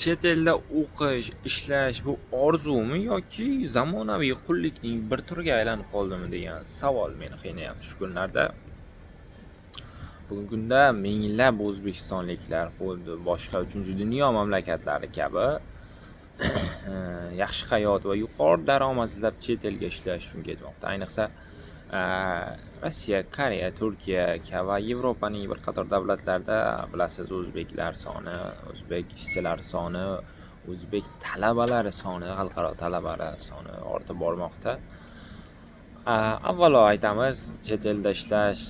Chet elda o'qish, ishlash bu orzumi yoki zamonaviy qullikning bir turiga aylanib qoldimi degan savol meni qiynayapti shu kunlarda. Bugungi kunda minglab o'zbekistonliklar xuddi boshqa uchinchi dunyo mamlakatlari kabi yaxshi hayot va yuqori daromad izlab chet elga ishlash uchun ketmoqda. Ayniqsa, Rossiya, Koreya, Turkiya va Yevropaning bir qator davlatlarida bilasiz, o'zbeklar soni, o'zbek ishchilari soni, o'zbek talabalari soni, xalqaro talabalar soni ortib bormoqda. Avvalo aytamiz, chet elda ishlash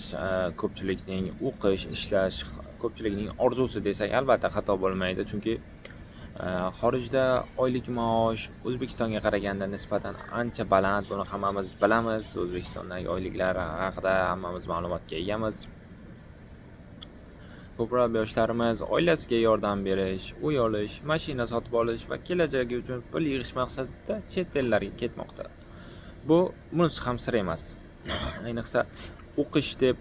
ko'pchilikning o'qish, ishlash ko'pchilikning orzusi desak, albatta xato bo'lmaydi. Chunki xorijda oylik maosh O'zbekistonga qaraganda nisbatan ancha baland. Buni hammamiz bilamiz. O'zbekistondagi oyliklar haqida hammamiz ma'lumotga egamiz. Ko'plab yoshlarimiz oilasiga yordam berish, uy olish, mashina sotib olish va kelajagi uchun pul yig'ish maqsadida chet ellarga ketmoqda. Bunisi ham sir emas. Ayniqsa, o'qish deb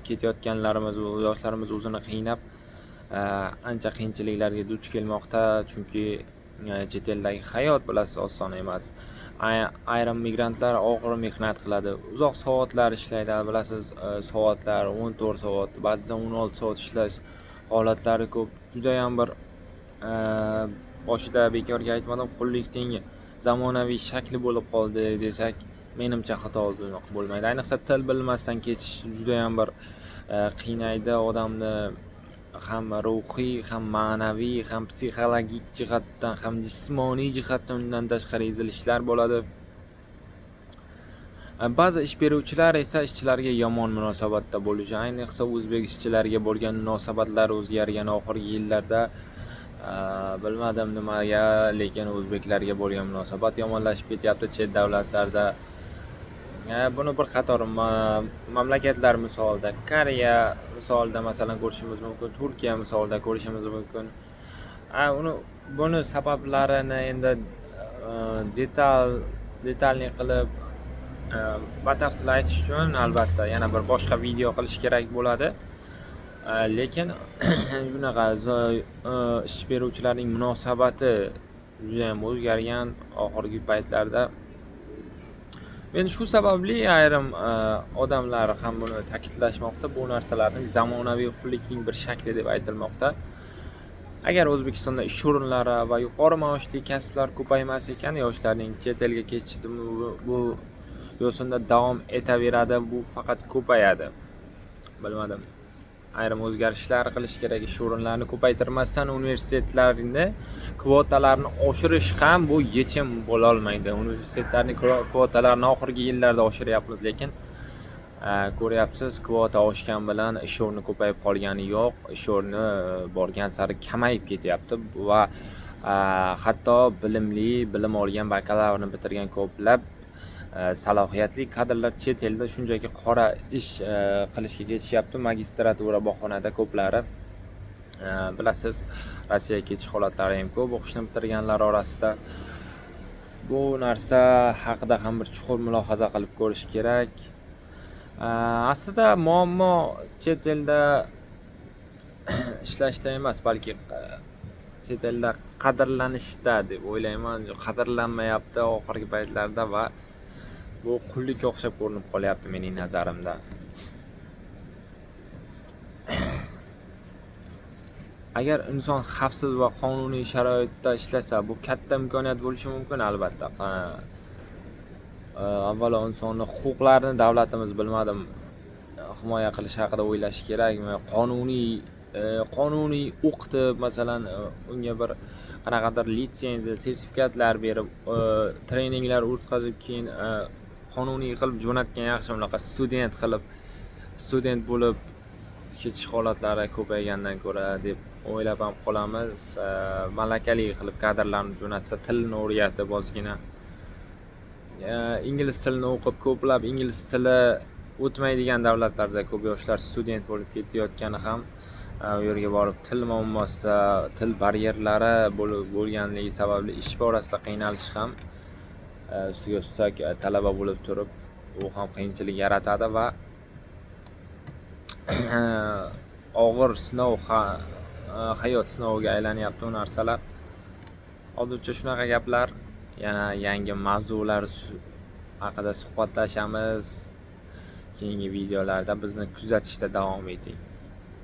ketayotganlarimiz, yoshlarimiz o'zini qiynab, ancha qiyinchiliklarga duch kelmoqda. Chunki chet eldagi hayot, bilasiz, oson emas. Ayrim migrantlar og'ir mehnat qiladi, uzoq soatlar ishlaydi, bilasiz, soatlar 14 soat, ba'zida 16 soat ishlash holatlari ko'p. Judayam bir boshida bekorga aytmadim, qullikning zamonaviy shakli bo'lib qoldi desak, menimcha xato bo'lmaydi. Ayniqsa, til bilmasdan ketish judayam bir qiynaydi odamni, ham ruhiy, ham ma'naviy, ham psixologik jihatdan, ham jismoniy jihatdan undan tashqari ezilishlar bo'ladi. Ba'zi ish beruvchilar esa ishchilarga yomon munosabatda bo'lishi, ayniqsa o'zbek ishchilariga bo'lgan munosabatlar o'zgargan oxirgi yillarda. Bilmadim nimaga, lekin o'zbeklarga bo'lgan munosabat yomonlashib ketyapti chet davlatlarda. Buni bir qator mamlakatlar misolida, Koreya misolida masalan ko'rishimiz mumkin, Turkiya misolida ko'rishimiz mumkin. Uni buni sabablarini endi детальный qilib, batafsil aytish uchun albatta yana bir boshqa video qilish kerak bo'ladi. Lekin shunaqa ish beruvchilarning munosabati judayam o'zgargan oxirgi paytlarda. Men shu sababli ayrim odamlar ham buni ta'kidlashmoqda. Bu narsalarni zamonaviy qullikning bir shakli deb aytilmoqda. Agar O'zbekistonda ish o'rinlari va yuqori maoshli kasblar ko'paymas ekan, yoshlarning chet elga ketishi bu yo'sinda davom etaveradi, bu faqat ko'payadi. Bilmadim. Ayrim o'zgarishlar qilish kerak, ish o'rinlarini ko'paytirmasdan universitetlarni kvotalarini oshirish ham bu yechim bo'lolmaydi. Universitetlarning kvotalarini oxirgi yillarda oshiryapmiz, lekin ko'ryapsiz, kvota oshgan bilan ish o'rni ko'payib qolgani yo'q. Ish o'rni borgan sari kamayib ketyapti va hatto bilimli, bilim olgan, bakalavrni bitirgan ko'plab salohiyatli kadrlar chet elda shunchaki qora ish qilishga ketishyapti. Magistratura bahonada ko'plari, bilasiz, Rossiyaga ketish holatlari ham ko'p o'qishni bitirganlar orasida. Bu narsa haqida ham bir chuqur mulohaza qilib ko'rish kerak. Aslida muammo chet elda ishlashda emas, balki chet elda qadrlanishda deb o'ylayman. Qadrlanmayapti oxirgi paytlarda va bu qullikka o'xshab ko'rinib qolyapti mening nazarimda. Agar inson xavfsiz va qonuniy sharoitda ishlasa, bu katta imkoniyat bo'lishi mumkin albatta. Avvalo insonni huquqlarini davlatimiz, bilmadim, himoya qilish haqida o'ylashi kerakmi? Qonuniy o'qitib, masalan, unga bir qanaqadir litsenziya, sertifikatlar berib, treninglar o'tkazib, keyin qonuniy qilib jo'natgan yaxshi, unaqa student qilib, student bo'lib ketish holatlari ko'paygandan ko'ra deb o'ylab ham qolamiz. Malakali qilib kadrlarni jo'natsa, tilni o'rgatib ozgina, ingliz tilini o'qib, ko'plab ingliz tili o'tmaydigan davlatlarda ko'p yoshlar student bo'lib ketayotgani ham u yerga borib til muammosida, til baryerlari bo'lganligi sababli ish borasida qiynalish ham, ustiga ustak talaba bo'lib turib, u ham qiyinchilik yaratadi va og'ir sinov hayot sinoviga aylanyapti u narsalar. Hozircha shunaqa gaplar. Yana yangi mavzular haqida suhbatlashamiz. Keyingi videolarda bizni kuzatishda davom eting.